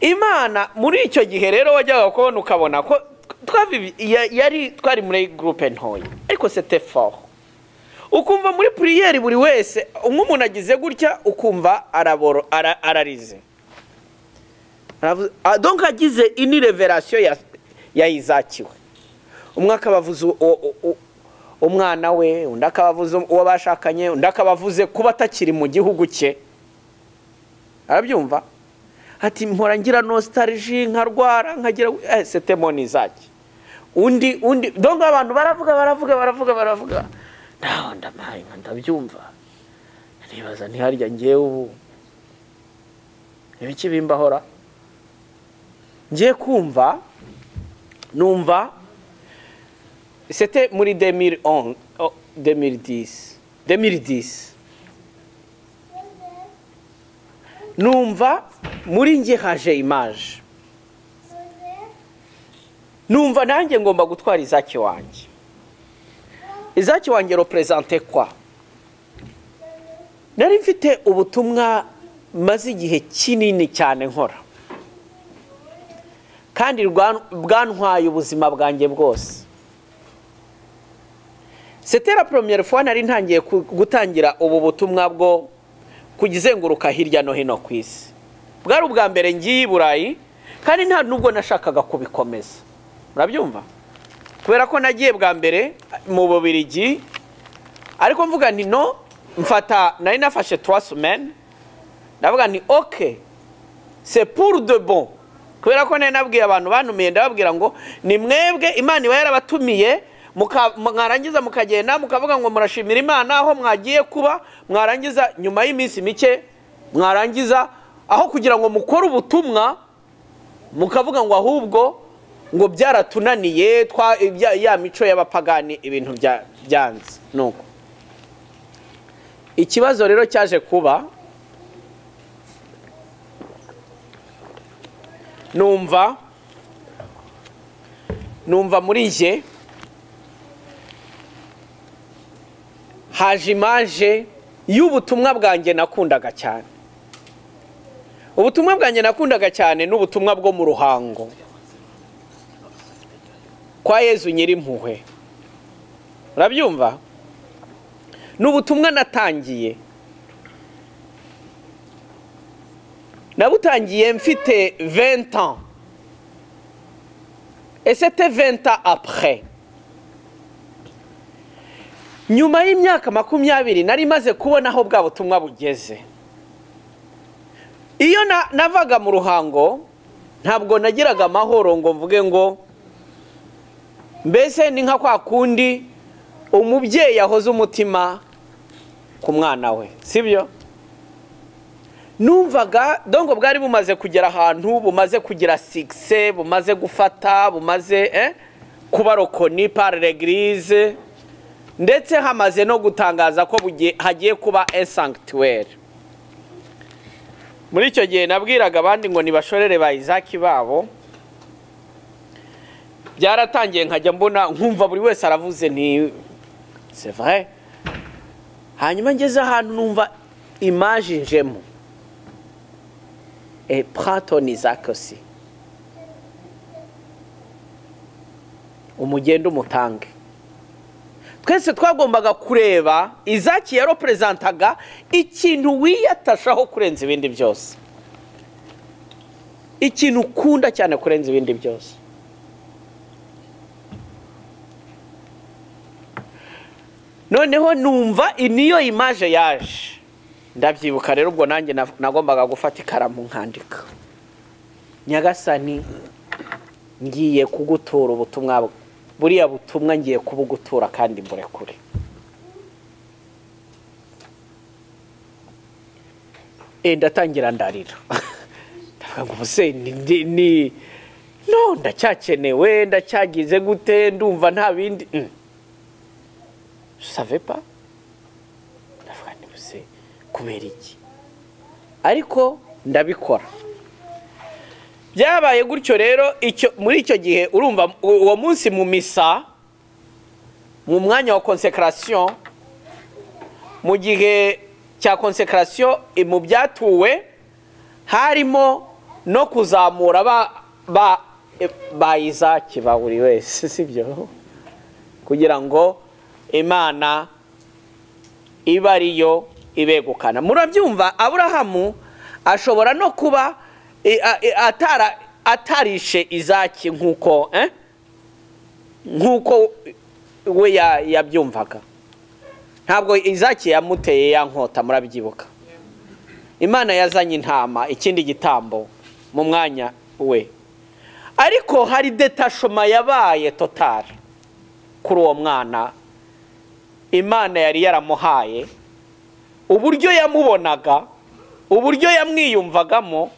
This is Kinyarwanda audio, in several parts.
Imana muri icyo gihe rero wajyaga kubona ukabona ko yari twari muri groupe ntoya, ariko c'était fort. Ukumva muri prière buri wese nk'umuntu agize gutya ukumva araboro ararize. Donc agize une révélation ya Izaki we. Umwe akabavuza umwana we, undi akabavuza uwo bashakanye, undi akabavuze kuba atakiri mu gihugu cye. Arabyumva? Ati mpora ngira nostalgie nkarwara nkagira c'était mon Izaki. Undi donc abantu baravuga baravuga baravuga baravuga. Ndaho ndamaye ndabyumva. Nibaza ntiharya ngiye ubu. Ibiki bimbahora? Ngiye kumva numva c'était muri 2011 2010 2010. Numva muri nge haje image. Numva nanjye ngomba gutwara Izaki wanjye. Izaki wanjye représente quoi? Nari mfite ubutumwa maze igihe kinini cyane nkora, kandi bwantwaye ubuzima bwanjye bwose. C'était la première fois nari ntangiye gutangira ubu butumwa bwo kugizenguruka hirya no hino ku isi. Bwari ubwa mbere ngiye i Burayi, kandi nta nubwo nashakaga kubikomeza. Murabyumva? Kubera ko nagiye bwa mbere mu Bubiligi, ariko mvuga nti no, mfata nari nafashe 3 semaines, ndavuga nti OK, c'est pour de bon. Kubera ko nari nabwiye abantu bantumiye, ndababwira ngo ni mwebwe Imana iba yarabatumiye, mwarangiza mukagenda mukavuga ngo murashimira Imana aho mwagiye kuba, mwarangiza nyuma y'iminsi mike mwarangiza aho kugira ngo mukore ubutumwa mukavuga ngo ahubwo ngo byaratunaniye ya mico y'abapagani ibintu byanze. Nuko ikibazo rero cyaje kuba, numva muri nje haje image y'ubutumwa bwanjye nakundaga cyane. Ubutumwa bwanjye nakundaga cyane n'ubutumwa bwo mu Ruhango kwa Yezu Nyirimpuhwe. Urabyumva? N'ubutumwa natangiye. Nabutangiye mfite 20 ans. Et c'était 20 ans après. Nyuma y'imyaka 20 nari maze kubona aho bwa butumwa bugeze. Iyo navaga mu Ruhango ntabwo nagiraga amahoro ngo mvuge ngo mbese ni nka kwa kundi umubyeyi yahoze umutima ku mwana we, sibyo? Numvaga dongo bwari bumaze kugera ahantu, bumaze kugira succès, bumaze gufata, bumaze kuba reconnu par l'église, ndetse hamaze no gutangaza ko hagiye kuba un sanctuaire. Muri icyo gihe nabwiraga abandi ngo nibashorere ba Izaki babo. Byaratangiye nkajya mbona nkumva buri wese aravuze nti c'est vrai. Hanyuma ngeze ahantu numva image njemo. Et prends ton Isaac aussi. Umugende umutange. Twese twagombaga kureba Izaki yarepresentaga ikintu wiyatashaho kurenza ibindi byose. Ikintu ukunda cyane kurenza ibindi byose. Noneho numva niyo image yaje. Ndabyibuka rero ubwo nanjye nagombaga gufata ikaramu nkandika. Nyagasani ngiye kugutura ubutumwa, buriya butumwa ngiye kubugutura kandi mburekure. Ndatangira ndarira. Ndavuga ngo se ni no ndacyakenewe, ndacyagize gute, ndumva nta bindi. Je savais pas. Ndavuga nti se kubera iki? Ariko ndabikora. Byabaye gutyo rero icyo muri icyo gihe urumva uwo munsi mu misa mu mwanya wa consecration, mu gihe cya consecration mu byatuwe harimo no kuzamura ba Izaki ba buri wese, sibyo? Kugira ngo Imana iba ariyo ibegukana. Murabyumva, Aburahamu ashobora no kuba atarishe Izaki nkuko nkuko we yabyumvaga. Ntabwo Izaki yamuteye ya nkota, murabyibuka. Imana yazanye intama, ikindi gitambo mu mwanya we. Ariko hari detachement yabaye total kuri uwo mwana Imana yari yaramuhaye, uburyo yamubonaga, uburyo yamwiyumvagamo,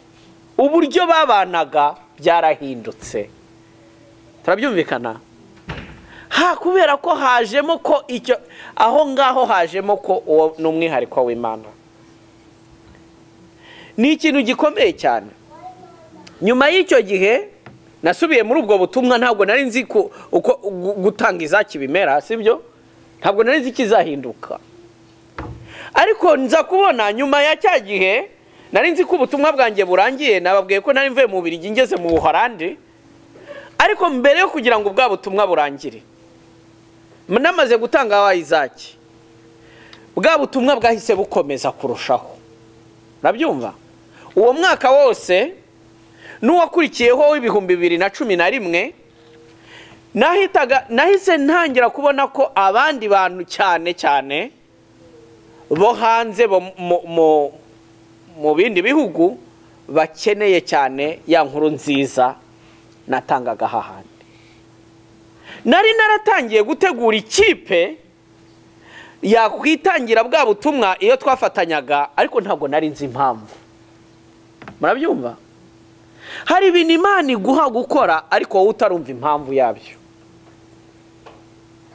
uburyo babanaga byarahindutse. Turabyumvikana? Ha, kubera ko hajemo ko icyo aho ngaho hajemo ko uwo ni umwihariko w'Imana. Ni ikintu gikomeye cyane. Nyuma y'icyo gihe nasubiye muri ubwo butumwa, ntabwo nari nzi uko gutanga Izaki bimera, sibyo? Ntabwo nari nzi kizahinduka. Ariko nza kubona nyuma ya cya gihe nari nzi ko ubutumwa bwanjye burangiye, nababwiye ko nari mvuye mu Bubiligi ngeze mu Buholandi. Ariko mbere yo kugira ngo ubwa butumwa burangire, namaze gutanga wa Izaki, bwa butumwa bwahise bukomeza kurushaho. Urabyumva? Uwo mwaka wose n'uwakurikiyeho w'2011 nahise ntangira kubona ko abandi bantu cyane cyane bo hanze bo mu bindi bihugu bakeneye cyane ya nkuru nziza natangaga hahandi. Nari naratangiye gutegura ikipe yakwitangira bwa butumwa iyo twafatanyaga, ariko ntabwo nari nzi impamvu. Murabyumva? Hari ibintu Imana iguha gukora ariko wowe utarumva impamvu yabyo,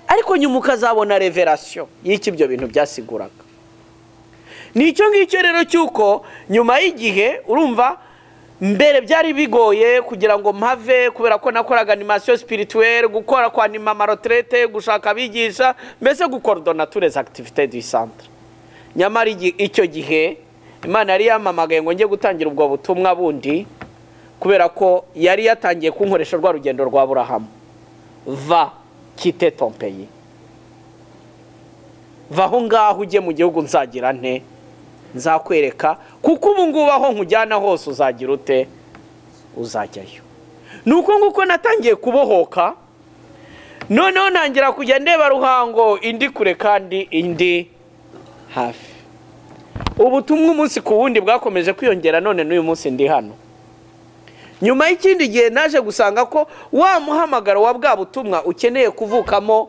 ariko nyuma ukazabona revelation y'iki ibyo bintu byasiguraga. Nicyo ngicyo rero cyuko nyuma y'igihe, urumva, mbere byari bigoye kugira ngo mpave, kubera ko nakoraga animation spirituelle, gukora kwa anima marotrete, gushaka abigisha, mbese gukordona tous les activités du centre. Nyamara icyo gihe Imana yari yamamagaye ngo njye gutangira ubwo butumwa bundi, kubera ko yari yatangiye kunkoresha rwa rugendo rwa Aburahamu. Va quitter ton pays, va aho ngaho ujye mu gihugu nzagira nte, nzakwereka, kuko ubu ngubu aho nkujyana hose uzagira ute, uzajyayo. Nuko nguko natangiye kubohoka, noneho ntangira kujya ndeba Ruhango indi kure kandi indi hafi. Ubutumwa umunsi ku wundi bwakomeje kwiyongera, none n'uyu munsi ndi hano. Nyuma y'ikindi gihe naje gusanga ko wa muhamagaro wa bwa butumwa ukeneye kuvukamo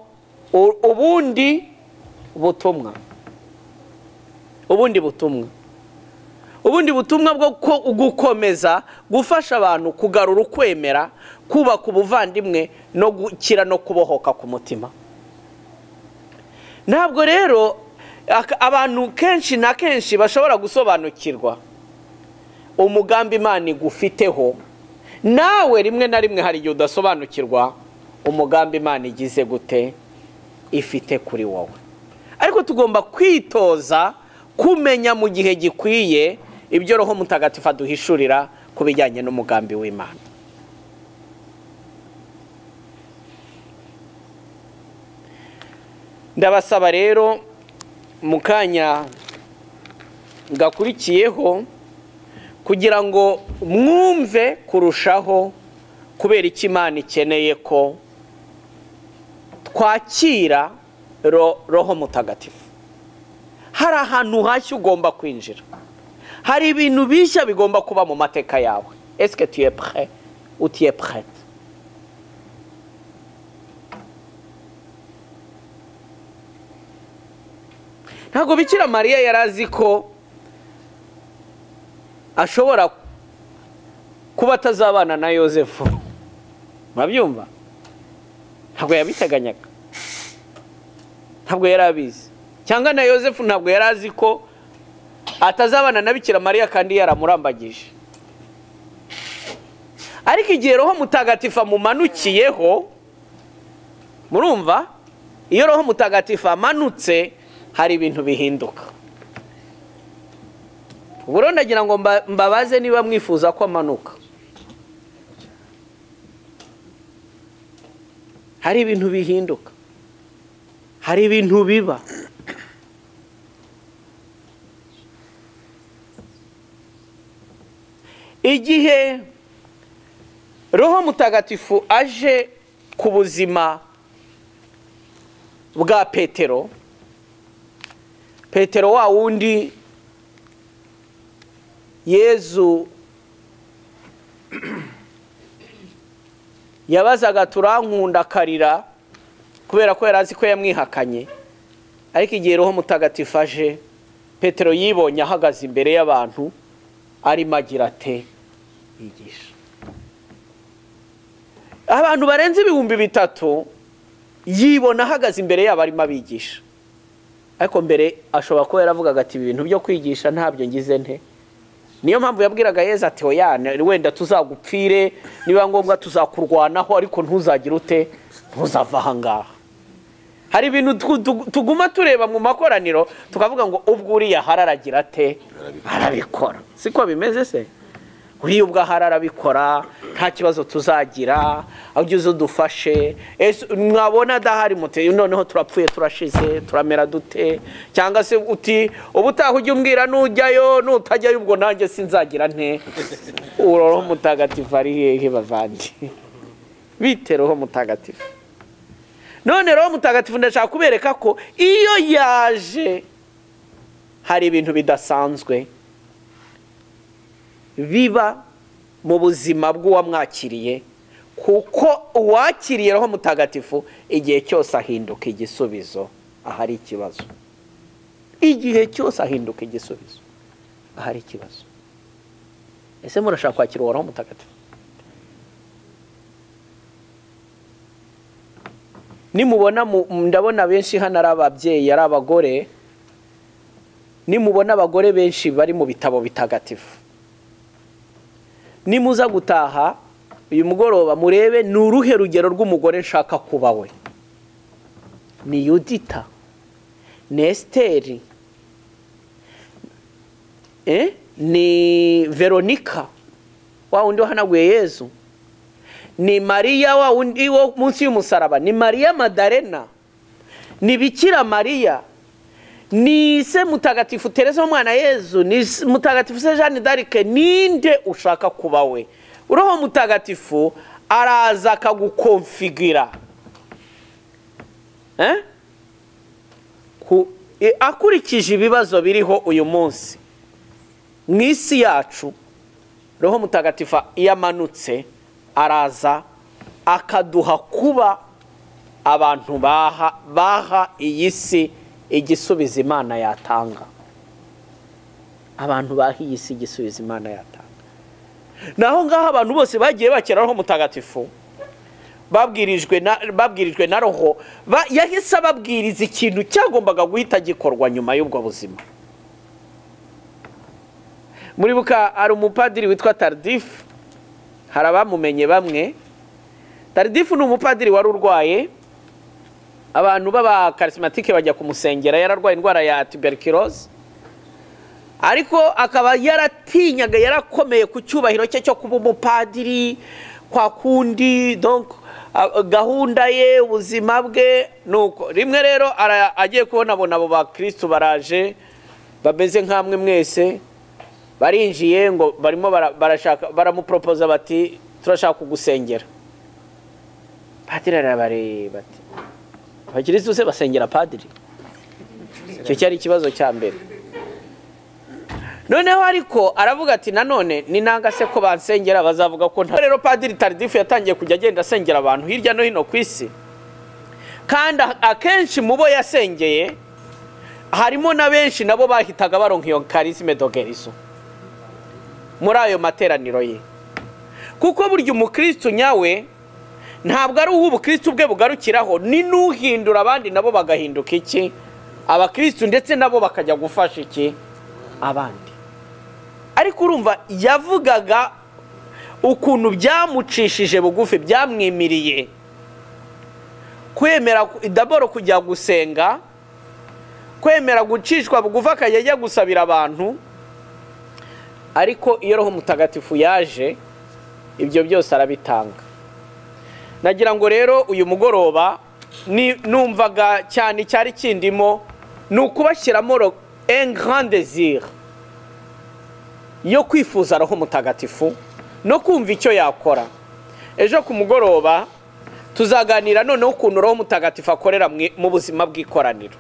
ubundi butumwa. Ubundi butumwa. Ubundi butumwa bwo gukomeza gufasha abantu kugarura ukwemera, kubaka ubuvandimwe no gukira no kubohoka ku mutima. Ntabwo rero abantu kenshi na kenshi bashobora gusobanukirwa umugambi Imana igufiteho. Nawe rimwe na rimwe hari igihe udasobanukirwa umugambi Imana igize gute ifite kuri wowe. Ariko tugomba kwitoza kumenya mu gihe gikwiye ibyo Roho Mutagatifu aduhishurira ku bijyanye n'umugambi w'Imana. Ndabasaba rero mu kanya gakurikiyeho kugira ngo mwumve kurushaho kubera iki Imana ikeneye ko twakira Roho Mutagatifu. Hari ahantu hashya ugomba kwinjira, hari ibintu bishya bigomba kuba mu mateka yawe. Est-ce que tu es prêt ou tu es prête? Ntabwo Bikira Mariya yari azi ko ashobora kuba atazabana na Yozefu. Murabyumva? Ntabwo yabiteganyaga, ntabwo yari abizi. Cyangwa na Yozefu ntabwo yari azi ko atazabana na Bikira Mariya kandi yaramurambagije. Ariko igihe Roho Mutagatifu amumanukiyeho, murumva, iyo Roho Mutagatifu amanutse hari ibintu bihinduka. Ubu rero ndagira ngo mbabaze niba mwifuza ko amanuka. Hari ibintu bihinduka, hari ibintu biba. Igihe Roho Mutagatifu aje ku buzima bwa Petero, Petero wa wundi Yezu yabazaga turankunda akarira kubera ko yari azi ko yamwihakanye, ariko igihe Roho Mutagatifu aje, Petero yibonye ahagaze imbere y'abantu arimo agira ate? Yigisha. Abantu barenze 3000 yibona ahagaze imbere yabo arimo abigisha. Ariko mbere ashobora kuba yaravugaga ati ibintu byo kwigisha ntabyo ngize nte. Niyo mpamvu yabwiraga Yezu ati oya wenda tuzagupfire, niba ngombwa tuzakurwanaho, ariko ntuzagira ute, ntuzava aha ngaha. Hari ibintu tuguma tureba mu makoraniro tukavuga ngo ubwo uriya hararagira ate, arabikora. Siko bimeze se? Uriya ubwo arabikora nta kibazo tuzagira, aho udufashe mwabona adahari mute noneho turapfuye turashize turamera dute, cyangwa se uti ubutaha ujya umbwira nujyayo nutajyayo ubwo nanjye sinzagira nte. Roho Mutagatifu ari hehe bavandi? Bite Roho Mutagatifu? None Roho Mutagatifu ndashaka kubereka ko iyo yaje hari ibintu bidasanzwe biba mu buzima bw'uwamwakiriye, kuko uwakiriye Roho Mutagatifu igihe cyose ahinduka igisubizo ahari ikibazo. Igihe cyose ahinduka igisubizo ahari ikibazo. Ese murashaka kwakira Roho Mutagatifu? Nimubona, ndabona benshi hano ari ababyeyi, ari abagore. Nimubona abagore benshi bari mu bitabo bitagatifu, nimuza gutaha uyu mugoroba murebe ni uruhe rugero rw'umugore nshaka kuba we. Ni Yudita, ni Esiteri, ni Veronika wa wundi wahanaguye Yezu, ni Mariya wa wundi wo munsi y'umusaraba, ni Mariya Madarena, ni Bikira Mariya, ni se Mutagatifu Teresa w'umwana Yezu, ni Mutagatifu se Jeanne d'Arc. Ninde ushaka kuba we? Roho Mutagatifu araza akagukonfigira akurikije ibibazo biriho uyu munsi mu isi yacu. Roho Mutagatifu iyo amanutse araza akaduha kuba abantu baha iyi si igisubizo Imana yatanga. Abantu baha iyi si igisubizo Imana yatanga. Naho ngaho abantu bose bagiye bakira Roho Mutagatifu babwirijwe na Roho, yahise ababwiriza ikintu cyagombaga guhita gikorwa nyuma y'ubwo buzima. Muribuka hari umupadiri witwa Tardif, hari abamumenye bamwe. Tardif ni umupadiri wari urwaye, abantu b'aba charismatique bajya kumusengera, yararwaye indwara ya tuberculose, ariko akaba yaratinyaga, yarakomeye ku cyubahiro cye cyo kuba umupadiri kwa kundi, donc gahunda ye, ubuzima bwe. Nuko rimwe rero agiye kubona abo bakristo baraje bameze nkamwe mwese, barinjiye ngo barimo barashaka, baramupropoza bati turashaka kugusengera. Padiri arabareba ati abakristo se basengera padiri? Icyo cyari ikibazo cya mbere. Noneho ariko aravuga ati nanone ni nanga se ko bansengera bazavuga ko nta. Rero Padiri Tardif yatangiye kujya agenda asengera abantu hirya no hino ku isi, kandi akenshi mu bo yasengeye harimo na benshi nabo bahitaga baronka iyo charisme de guérison muri ayo materaniro ye. Kuko burya umukristo nyawe ntabwo ari uw'ubukristo bwe bugarukiraho, ni n'uhindura abandi nabo bagahinduka iki abakristo, ndetse nabo bakajya gufasha iki abandi. Ariko urumva yavugaga ukuntu byamucishije bugufi, byamwimiriye kwemera daboro kujya gusenga, kwemera gucishwa bugufi akajya ajya gusabira abantu, Ariko iyo Roho Mutagatifu yaje, ibyo byose arabitanga. Nagira ngo rero uyu mugoroba numvaga cyane cyari kindimo ni ukubashyiramo un grand désir yo kwifuza Roho Mutagatifu no kumva icyo yakora. Ejo ku mugoroba tuzaganira noneho ukuntu Roho Mutagatifu akorera mu buzima bw'ikoraniro.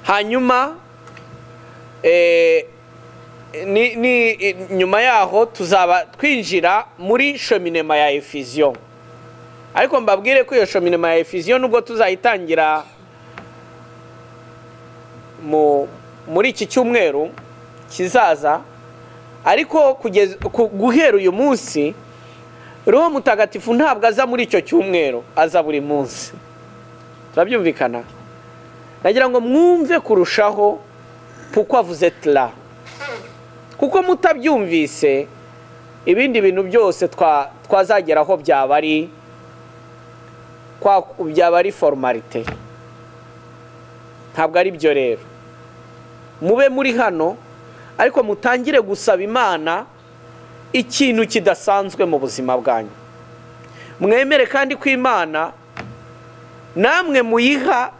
Hanyuma ni nyuma yaho tuzaba twinjira muri cheminement ya effusion. Ariko mbabwire ko iyo cheminement ya effusion nubwo tuzayitangira muri iki cyumweru kizaza, ariko guhera uyu munsi Roho Mutagatifu ntabwo aza muri icyo cyumweru, aza buri munsi. Turabyumvikana? Nagira ngo mwumve kurushaho pourquoi vous êtes là. Kuko mutabyumvise ibindi bintu byose twazageraho byaba ari formalite. Ntabwo ari byo rero. Mube muri hano, ariko mutangire gusaba Imana ikintu kidasanzwe mu buzima bwanyu. Mwemere kandi ko Imana namwe muyiha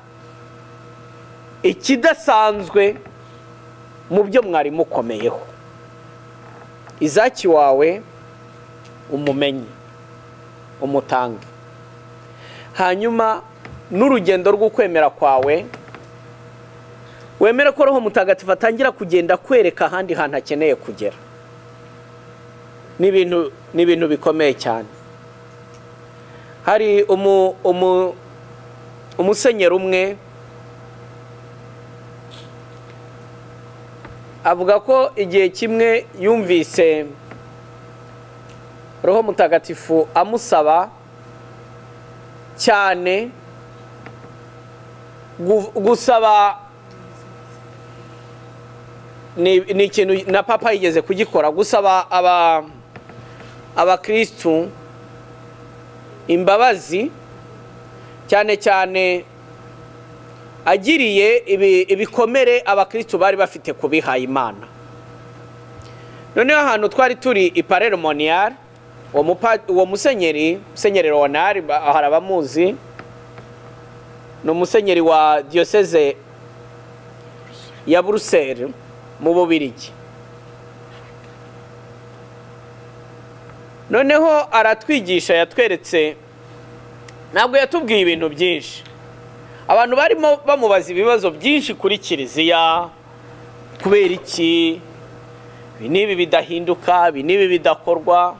ikidasanzwe mu byo mwari mukomeyeho. Izaki wawe umumenye, umutange. Hanyuma n'urugendo rw'ukwemera kwawe, wemere ko Roho Mutagatifu atangira kugenda kwereka ahandi hantu akeneye kugera. Ni ibintu bikomeye cyane. Hari umusenyeri umwe avuga ko igihe kimwe yumvise Roho Mutagatifu amusaba cyane gusaba, ni ikintu na Papa yigeze kugikora, gusaba abakristu imbabazi, cyane cyane agiriye ibikomere abakristu bari bafite kubihaye Imana. Noneho ahantu twari turi i Palermonial, uwo musenyeri, Musenyeri Leonard, hari abamuzi, ni umusenyeri wa diocese ya Bruxelles mu Bubiligi. Noneho aratwigisha, yatweretse, ntabwo yatubwiye ibintu byinshi. Abantu barimo bamubaza ibibazo byinshi kuri Kiliziya, kubera iki ibi n'ibi bidahinduka, ibi n'ibi bidakorwa.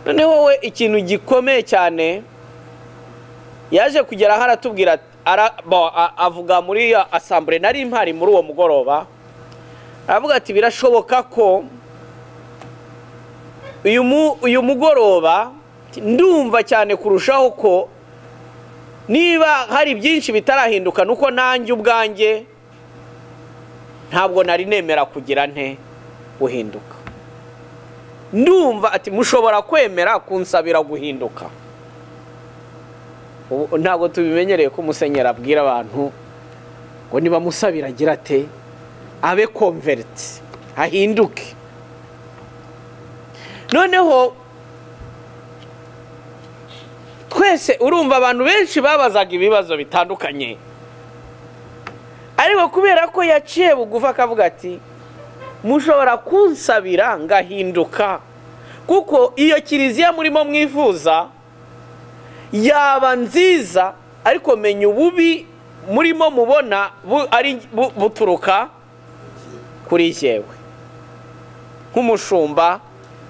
Noneho we ikintu gikomeye cyane yaje kugera aho aratubwira, avuga muri assemblée nari mpari muri uwo mugoroba, aravuga ati birashoboka ko uyu mugoroba ndumva cyane kurushaho ko niba hari byinshi bitarahinduka nuko nanjye ubwanjye ntabwo nari nemera kugira nte guhinduka. Ndumva ati mushobora kwemera kunsabira guhinduka. Ntabwo tubimenyereye ko umusenyeri abwira abantu ngo niba musabira agira ate abe convert, ahinduke. Noneho twese urumva abantu benshi babazaga ibibazo bitandukanye, ariko kubera ko yaciye bugufa akavuga ati mushobora kunsabira ngahinduka, kuko iyo Kiliziya murimo mwifuza yaba nziza, ariko menya ububi murimo mubona ari buturuka kuri jyewe nk'umushumba.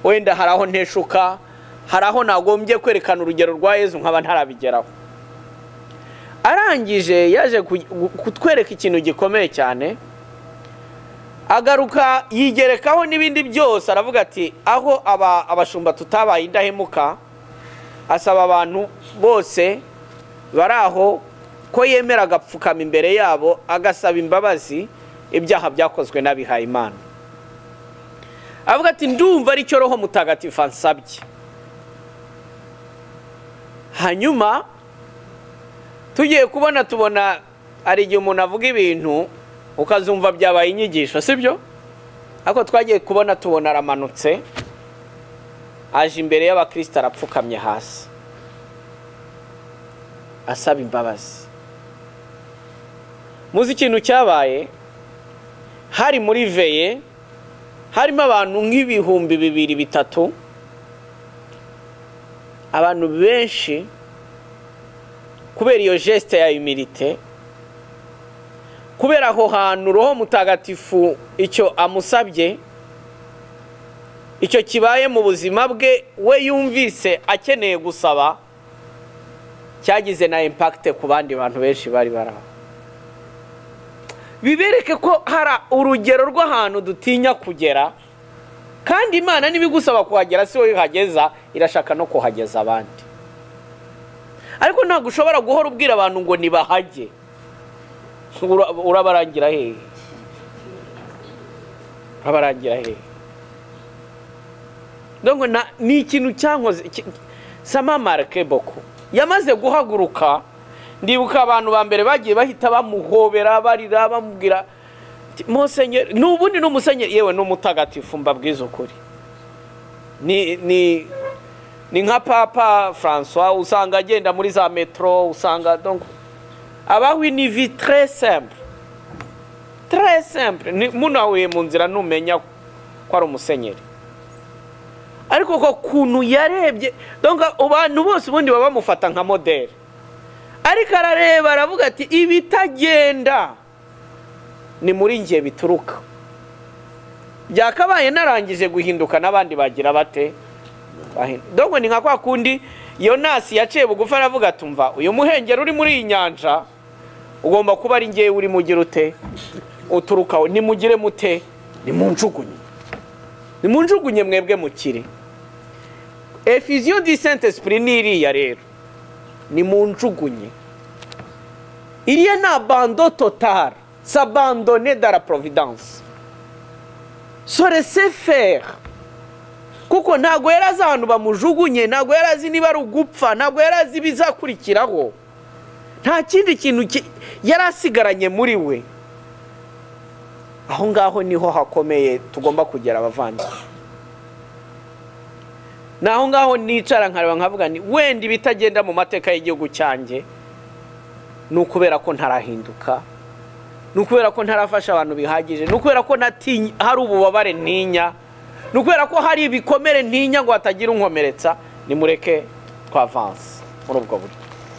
Wenda hari aho nteshuka, hari aho nagombye kwerekana urugero rwa Yezu nkaba ntarabigeraho. Arangije yaje kutwereka ikintu gikomeye cyane, agaruka yigerekaho n'ibindi byose, aravuga ati aho abashumba tutabaye indahemuka, asaba abantu bose bari aho ko yemera agapfukama imbere yabo agasaba imbabazi ibyaha byakozwe n'abihaye Imana. Avuga ati ndumva ari cyo Roho Mutagatifu ansabye. Hanyuma tugiye kubona tubona ari igihe umuntu avuga ibintu ukazumva byabaye inyigisho, sibyo? Ariko twagiye kubona tubona aramanutse, aje imbere y'abakristo arapfukamye hasi asaba imbabazi. Muzi ikintu cyabaye? Hari muri veillée, harimo abantu nk'ibihumbi 2, 3, abantu benshi. Kubera iyo geste ya humilité, kubera aho hantu Roho Mutagatifu icyo amusabye, icyo kibaye mu buzima bwe, we yumvise akeneye gusaba, cyagize na impact ku bandi bantu benshi bari bari aho. Bibereke ko hari urugero rw'ahantu dutinya kugera, kandi Imana nibigusaba kuhagera si wowe ihageza, irashaka no kuhageza abandi. Ariko ntabwo ushobora guhora ubwira abantu ngo nibahajye. Urabarangira hehe? Urabarangira hehe? Donc ni ikintu cyankoze, ça m'a marqué beaucoup. Yamaze guhaguruka, ndibuka abantu ba mbere bagiye bahita bamuhobera, barira, bamubwira musenyeri. N'ubundi ni umusenyeri, yewe n'umutagatifu. Mbabwiza ukuri, ni nka Papa François, usanga agenda muri za métro, usanga donc abaho une vie très simple, très simple. Munahuye mu nzira ntumenya ko ari umusenyeri. Ariko ko kuntu yarebye, donc abantu bose ubundi baba bamufata nka modèle, ariko arareba aravuga ati: "Ibitagenda ni muri njye bituruka, byakabaye narangije guhinduka, n'abandi bagira bate?" Donc ni nka kwa kundi Yonasi yaciye bugufi aravuga ati: "Umva, uyu muhengeri uri muri iyi nyanja ugomba kuba ari ngewe uri mugire ute uturukaho. Nimugire mute? Nimunjugunye, nimunjugunye mwebwe mukire." Effusion du Saint Esprit ni iriya rero, nimunjugunye. Iriya ni abandon total, s'abandonner dans la providence, se laisser faire, kuko ntabwo yari azi ahantu bamujugunye, ntabwo yari azi niba ari ugupfa, ntabwo yari azi ibizakurikiraho. Nta kindi kintu yari asigaranye muri we. Aho ngaho niho hakomeye tugomba kugera, abavandimwe. Ni aho ngaho nicara nkareba nkavuga ni wenda ibitagenda mu mateka y'igihugu cyanjye ni ukubera ko ntarahinduka, ni ukubera ko ntarafasha abantu bihagije, ni ukubera ko hari ububabare ntinya, ni ukubera ko hari ibikomere ntinya ngo hatagira unkomeretsa. Nimureke twavanse muri ubwo buryo.